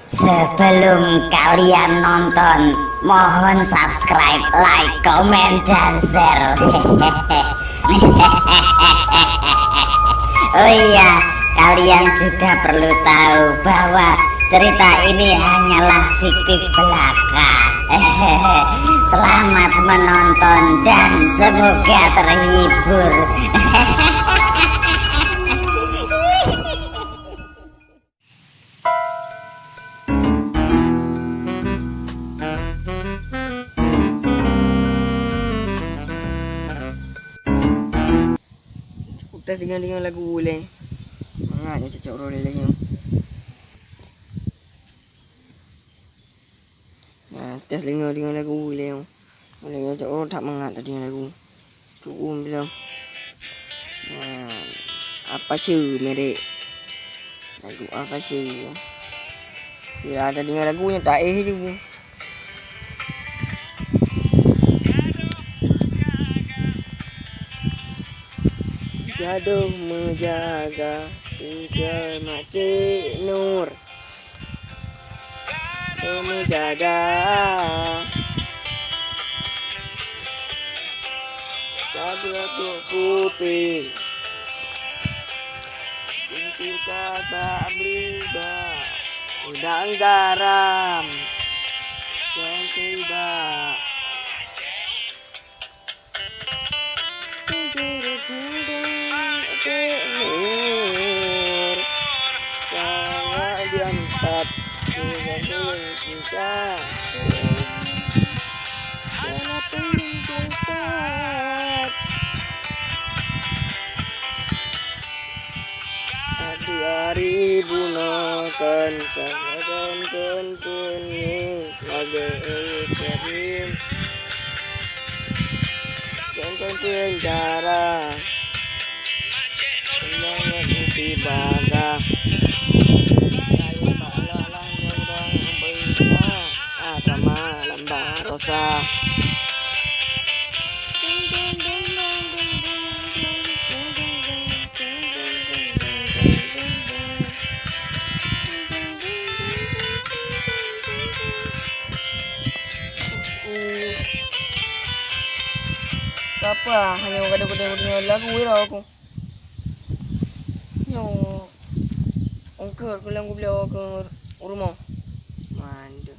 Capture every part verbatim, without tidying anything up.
Sebelum kalian nonton, mohon subscribe, like, komen, dan share. Oh iya, kalian juga perlu tahu bahwa cerita ini hanyalah fiktif belaka. Selamat menonton dan semoga terhibur. Teudeungoe-deungoe lagu ulèe. Mangat nyoe cocok droe lé nyoe. Nah, teudeungoe-deungoe lagu ulèe nyoe. Ulèe nyoe cocok droe that mangat teudeungoe lagu. Cukup bilang. Nah, apa sih merek? Lagu apa sih? Sira teudeungoe lagu nyoe taéh ju. Gadoh meujaga, tinggai Makcik Nur. Gadoh meujaga. Gadoh kupi. Pintu kaba beli ba. Udang garam. Yang tiba. Nur, kawak diangkat, digantung kita. Walaupun cepat. Di hari bunoe kon kon kon peuning lagèe karim. Kon kon peuning cara. Semangat mesti bagah. Kayu bak lalang nyang dang beuina. Agama lam barosa. Kapa hana gadôh-gadôh deungoe lagu ira aku. Nyoe ongkot ku lôn gubloe keu rumoh. Mandum.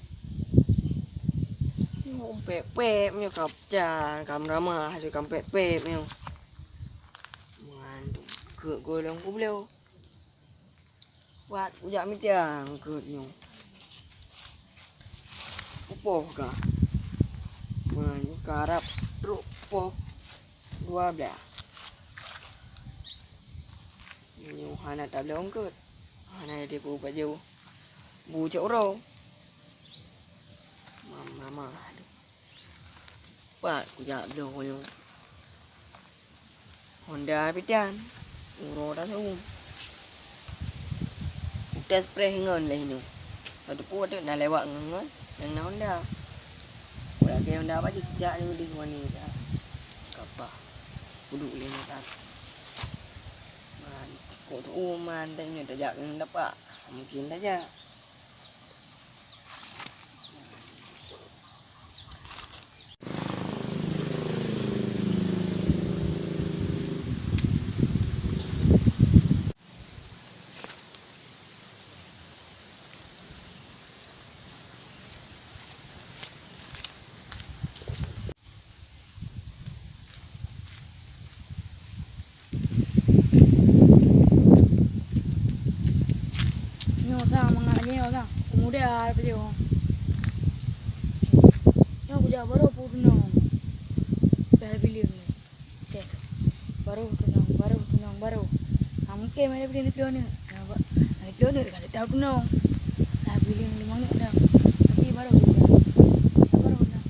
Nyoe pép-pép nyoe ka peucan, ka meuramah lé ka pép-pép nyoe. Mandum keu gohlom kubloe. Pat kujak mita eungkôt nyoe. Kupoh ka. Man, karab trok poh dua blah. Nyoe hana tabloe eungkôt. Hana dipeubuet bajée bu cok uroe. Mama, mama. Pat kujak bloe nyoe. Honda pitan. Uroe taseuem. Utai spray ngon leh nyoe. Satu pue teuk na lewat ngon, ngon nyang na Honda. Ulagée Honda bajée jak nyoe deh wani dah. Kapah. Kuduek lé nyoe tan. Man, kok tu uman dah nyoe tajak ngon dapat. Mungkin tajak. Nyoe sang mangat nyoe sang. Pemuda teuh. Nyoe kujak baroe peutunong. Pih bileung. Cek. Baroe tunong, baroe tunong, baroe. Ah, mungkin ada bileung dipeloneu. Nah, ba-, dipeloneu kan tak tunong. Lah bileung limong ni dah. Tapi baroe tunong. Baroe tunong.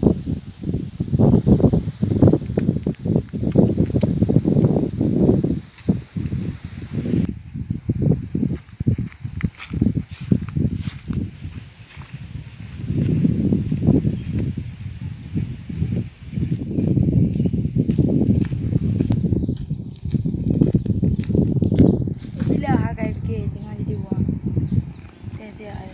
Itulah harga F K dengan di dua. Saya-saya ai.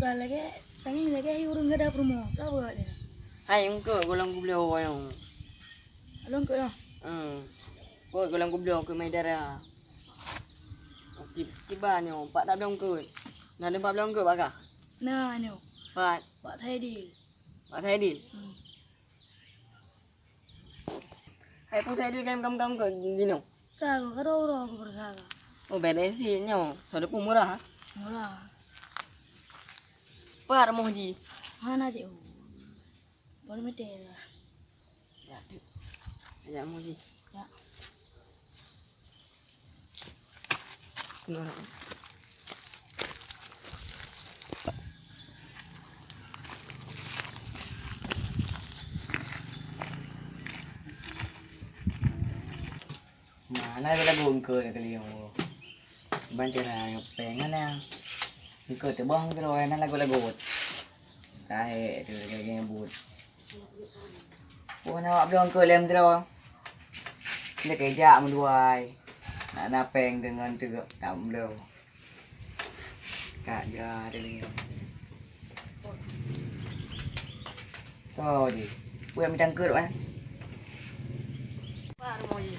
Lagèe, tangieng lagèe ureueng gada peurumoh, ka buet lé. Hai, eungkôt gohlom geubloe wayong. Gohlom eungkôt nyoe? Hmm. Eungkôt gohlom geubloe keu mai dara. Ci-, ciba nyoe, pat tabloe eungkôt. Na teumpat bloe eungkôt bak kah? Na nyoe. Pat? Bak Saidil. Bak Saidil? Hmm. Hai, peue Saidil kayém kam-kam keu jinoe? Ka, ka droe-droe keu peurasa ka. Oh, bèk deh sit nyoe. Soe teupeu murah, ha? Murah. Pat rumoh jih? Hana jeuet. Baru meuteuk lah. Ya, tu. Ya, rumoh jih. Ya. Nah, na lagu eungkôt na keulieng. Ban cara péng na. Eungkôt teuboh keudroe na lagu-lagu. Tahe tu lagèe nyebut. Pue na awak bloe eungkôt lé meudroe. Ndak keu jak meuduai. Nak na péng deungon teuk tak bloe. Ka ja deungon. To di. Pue mita eungkôt, eh. Pat rumoh jih?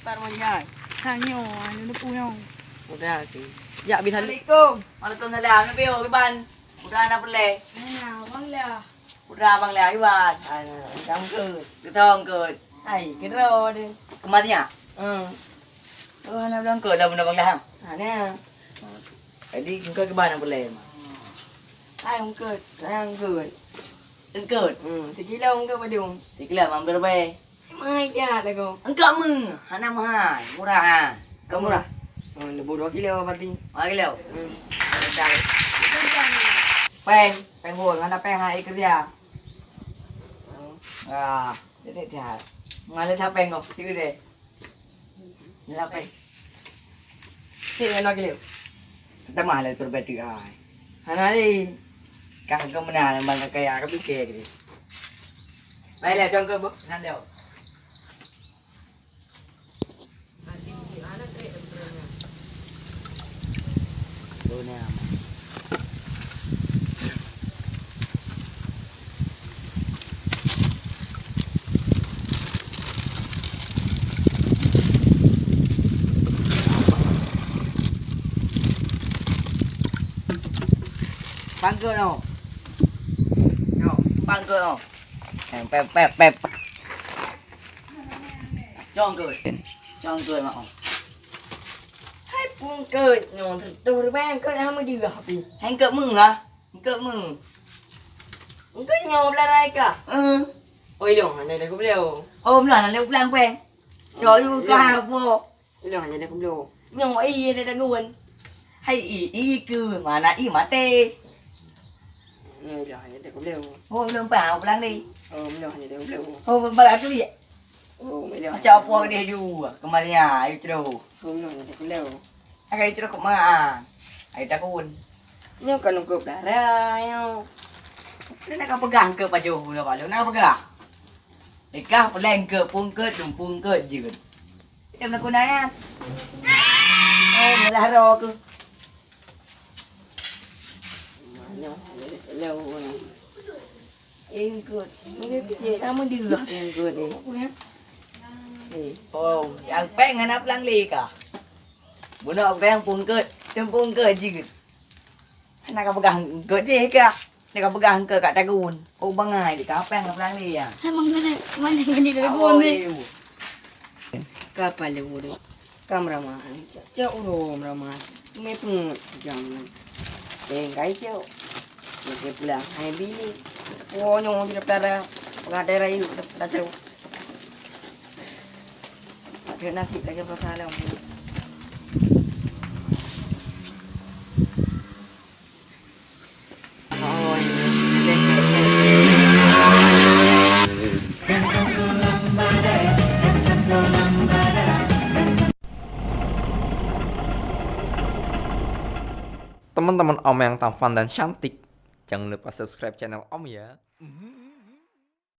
Pat rumoh jih, hai? Tanyoe, anu neupeu nyoe. Udah tu. Jak bi salam. Assalamualaikum. Waalaikumsalam. Neupeu kiban? Udah na peureulèe? Nah, Bang Lah. Udah Bang Lah kiban? Ai, mita eungkôt. Geutong eungkôt. Hai, keudroe deh. Keu Mak Tia? Hmm. Oh, na bloe eungkôt dah bunoe Bang Lah. Ha, na. Jadi, eungkôt kiban na peureulèe, Mak? Hai, eungkôt. Hai, eungkôt. Eungkôt? Hmm, sikilo eungkôt padum? Sikilo lima belas ribèe. Meuhai that lagoe. Eungkôt meuh, hana meuhai, murah, ha. Eungkôt murah. Hmm, leubeh dua kilo berarti. Dua kilo? Hmm. Péng, péng phôn, hana péng hai keureuja. Hmm. Ah, jadi that. Ngalai that péng kah, cikgu deh. Lapeh. Cek ngon lagèe lé. Tamah lé peureubati ai. Hana lé. Kah keu meunan ban ka kaya ka pike gitu. Baiklah, cong ke bu. Nan dia. Bangkot noh. Noh, bangkot noh. Pep, pep, pep. Cong keut. Cong keut mak. Hai pungkeut nyoe teuh ribèe keut hana meujeurah pih. Hai keut meuh lah. Eungkôt meuh. Eungkôt nyoe beularai kah? Eh. Oh, ilong hana lé kupeuleueh. Oh, meulah hana lé kupeuleueh pèng. Cok yue kah po? Ilong hana lé kupeuleueh. Nyoe ié dah dagun. Hai i, i keu mana i maté. Nyoe ilong hana lé kupeuleueh. Oh, ilong pang pulang deh. Oh, ilong hana lé kupeuleueh. Oh, barak tu ya. Oh, ilong. Macam apa deh ju? Kembali ya, ayo terus. Oh, ilong hana lé kupeuleueh. Akai cok kok ma. Ai takun. Nyoe kan eungkôt dara nyoe. Nak ka peugah eungkôt pajoh bunoe bak lôn, nak ka peugah. Ikah peuleng eungkôt, pungkeut, dum pungkeut jeuet. Kita nak guna ya. Oh, malah roh ke. Nyoe, lewat. Eungkôt. Ini kecil, nama dia eungkôt ni? Eh. Oh, nyang péng hana pulang lé kah? Bunoe péng pungkeut, teum pungkeut jeuet. Hana ka peugah eungkôt jih kah? Hana ka peugah eungkôt ka tagun. Oh, bangai di ka péng hana pulang lé ya. Emang kena, mana kena tagun ni? Kapal le ureueng ka meuramah, cok uroe meuramah, meupeungeut jam nyan. Tenggai cok, meuke pulang hai bini. Woe nyoe di daptara, peugah daerah yuk daptara cok. Ada nasib lagi pasal lom. Teman-teman Om yang tampan dan cantik, jangan lupa subscribe channel Om ya.